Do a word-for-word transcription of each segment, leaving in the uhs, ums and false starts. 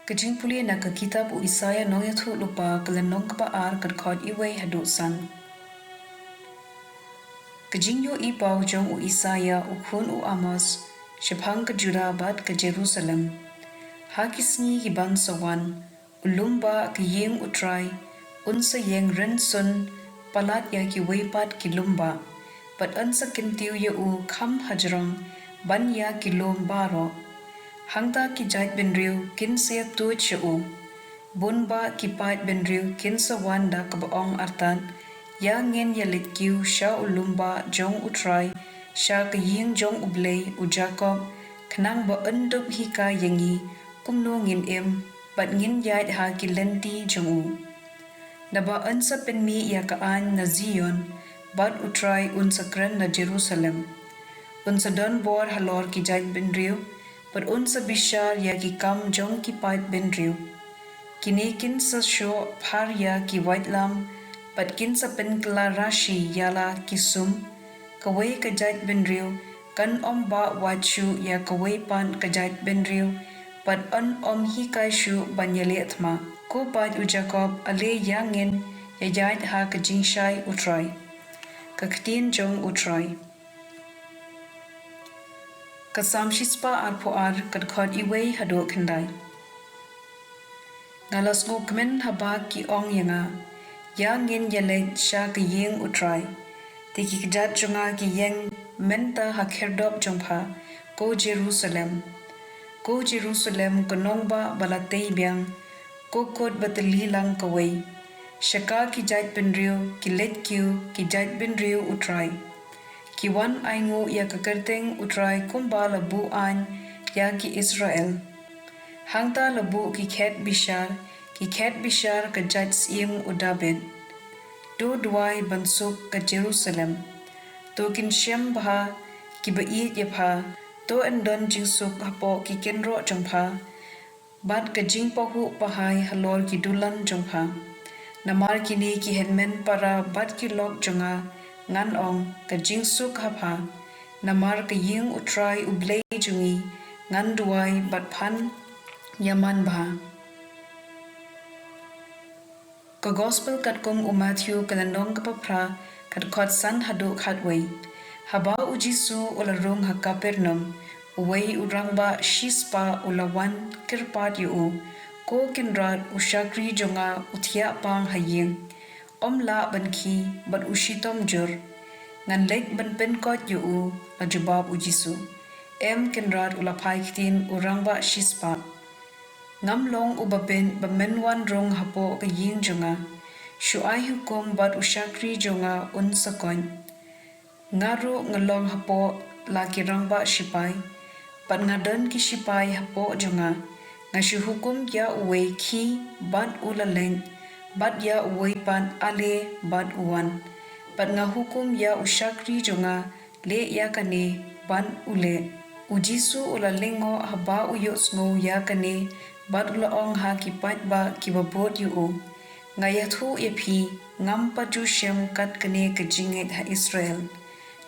Ka jingpule na ka kitab u Isaïah Nongïathuhlypa, ka lynnong kaba ar, ka dkhot iwei haduh san. Ka jingïohi paw jong u Isaïah u khun u Amoz shaphang ka Judah bad ka Jerusalem. Ha ki sngi kiban sa wan, u lum ba ka ïing u Trai un sa ïeng rynsun palat ïa kiwei pat ki lum ba, bad yn sa kyntiew ïa u kham hajrong ban ïa ki lum baroh. Hangta ki jaitbynriew kin sa ïatuid sha u. Bun ba ki paid bynriew kin sa wan da kaba ong artat, ïa ngin ïaleit kiew sha u lum ba jong u Trai, sha ka ïing jong U Blei u Jakob, khnang ba yn dup hikai ïa ngi kumno ngin im, bad ngin ïaid ha ki lynti jong u. Naba yn sa pynmih ïa ka aiñ na Zion, bad u Trai un sa kren na Jerusalem. Un sa don bor halor ki jaitbynriew, bad un sa bishar ïa ki kam jong ki paid bynriew. Kine kin sa shoh phar ïa ki waitlam, bad kin sa pynkylla rashi ïa la ki sum. Kawei ka jaitbynriew kan ym bah wad shuh ïa kawei pat ka jaitbynriew, bad yn ym hikai shuh ban ïaleh thma. Ko paid u Jakob, ale ïa ngin ïaid ha ka jingshai u Trai. Ka ktien jong u Trai. Ka Salm shispah arphew ar, ka dkhot iwei haduh khyndai. Nga la sngewkmen haba ki ong ïa nga, ïa ngin ïaleit sha ka ïing u Trai. Te ki kjat jong nga ki ïeng mynta ha khyrdop jong pha, ko Jerusalem. Ko Jerusalem, ka nongbah ba la tei biang, ko kut ba tylli lang kawei. Sha ka ki jaitbynriew ki leit kiew, ki jaitbynriew u Trai. Ki wan ainguh ïa ka kyrteng u Trai kumba la buh aiñ ïa ki Israel. Hangta la buh ki khet bishar, ki khet bishar ka jait syiem u Dabid. To duwai ban suk ka Jerusalem. To kin shem bha kiba ïeit ïa pha. To yn don jingsuk hapoh ki kynroh jong pha, bad ka jingpahuh pahai halor ki dulan jong pha. Namar kine ki hynmen para bad ki lok jong nga, ngan ong, ka jingsuk ha pha. Namar ka ïing u Trai U Blei jong ngi, ngan duwai bad phan ïaman bha. Ka Gospel katkum u Matthew, ka lynnong kaba phra, ka dkhot san haduh khatwei. Haba u Jisu u la rung ha Kapernaum, uwei u rangbah shispah u la wan kyrpad ïa u, Ko Kynrad, u shakri jong nga u thiah pang ha ïing, ym lah ban khie bad u shitom jur. Ngan leit ban pynkoit ïa u, la jubab u Jisu. Em Kynrad, u la phai ktien u rangbah shispah. Ngam long uba bit ba men wan rung hapoh ka ïing jong nga. Shu ai hukum bad u shakri jong nga un sa koit. Nga ruh nga long hapoh la ki rangbah shipai, bad nga don ki shipai hapoh jong nga. Nga shu hukum ïa uwei, khie bad u la leit, bad ïa uwei pat, ale bad u wan. Bad nga hukum ïa u shakri jong nga, leh ïa kane, bad u leh. U Jisu u la lyngngoh haba u ïohsngew ïa kane, bad u la ong ha ki paidbah kiba bud ïa u, Nga ïathuh ïa phi, ngam pat ju shem kat kane ka jingngeit ha Israel.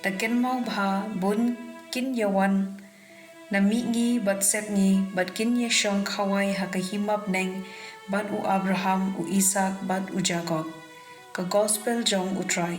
Da kynmaw bha, bun kin ïawan na mihngi bad sepngi, bad kin ïashong khawai ha ka hima bneng bad u Abraham, u Isaak bad u Jakob. Ka Gospel jong u Trai.